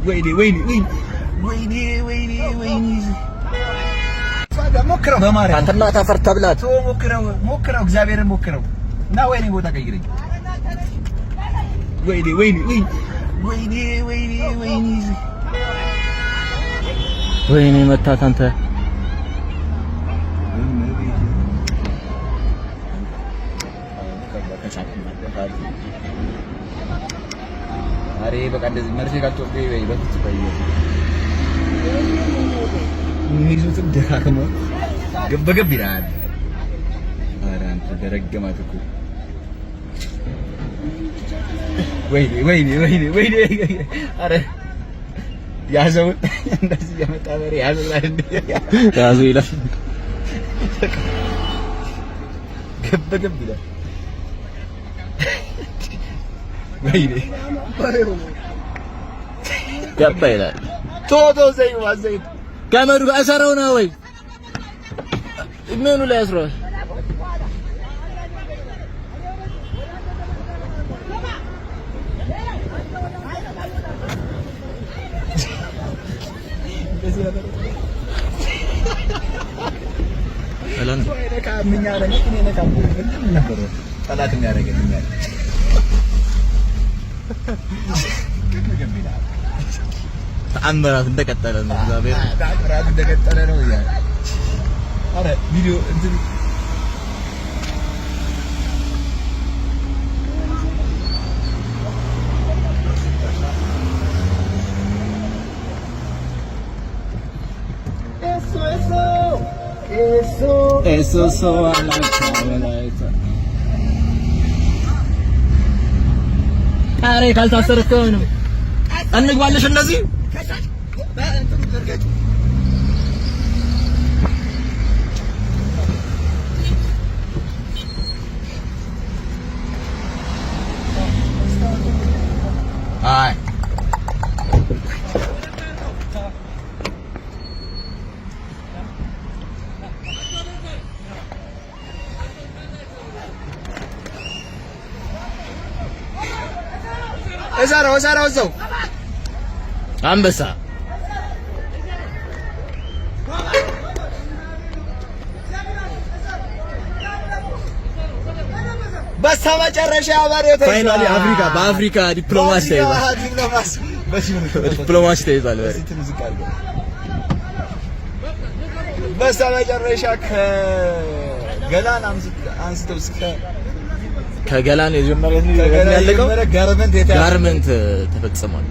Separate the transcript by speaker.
Speaker 1: ወይኔ ወይኔ ወይኔ ወይኔ ወይኔ ወይኔ ሞክረው በማርያም
Speaker 2: አንተና ታፈር ተብላት።
Speaker 1: ሞክረው ሞክረው እግዚአብሔርን ሞክረው እና ወይኔ ቦታ ቀይረኝ። ወይኔ ወይኔ ወይኔ ወይኔ ወይኔ ወይኔ
Speaker 2: ወይኔ መታት አንተ።
Speaker 1: አሬ በቃ እንደዚህ መርፌ ካልተወጋ ወይ በፍፁም የሚይዙትም ደካክመው ገብ ገብ ይላል። ኧረ አንተ ደረገማት እኮ። ወይኔ ወይኔ ወይኔ ወይኔ! ኧረ ያዘው፣ እንደዚህ እያመጣ በሬ ያዘው
Speaker 2: ያዘው ይላል።
Speaker 1: ገብ ገብ ይላል። ወይኔ
Speaker 2: ገባ ይላል።
Speaker 1: ቶቶ ዘይት ዘይት
Speaker 2: ገመዱ ጋር እሰረው ነው ወይ ምኑ ላይ አስረዋል?
Speaker 1: ጠላት የሚያደርገን እኛ
Speaker 2: ተአምራት እንደቀጠለ ነው። እግዚአብሔር
Speaker 1: ተአምራት እንደቀጠለ ነው። ኧረ ቪዲዮ እንትን
Speaker 2: ኤሶ ኧረ ካልታሰረ እኮ ነው። እንግባለሽ እንደዚህ
Speaker 1: አይ እዛ ነው እዛ ነው እዛው
Speaker 2: አንበሳ
Speaker 1: በስተመጨረሻ በሬው ተይዟል።
Speaker 2: Finally አፍሪካ በአፍሪካ ዲፕሎማሲ ተይዟል። ዲፕሎማሲ ተይዟል። በሬ
Speaker 1: በስተመጨረሻ ከገላን አንስተው እስከ
Speaker 2: ከገላን የጀመረ ያለቀው
Speaker 1: ጋርመንት
Speaker 2: ጋርመንት ተፈጽሟል።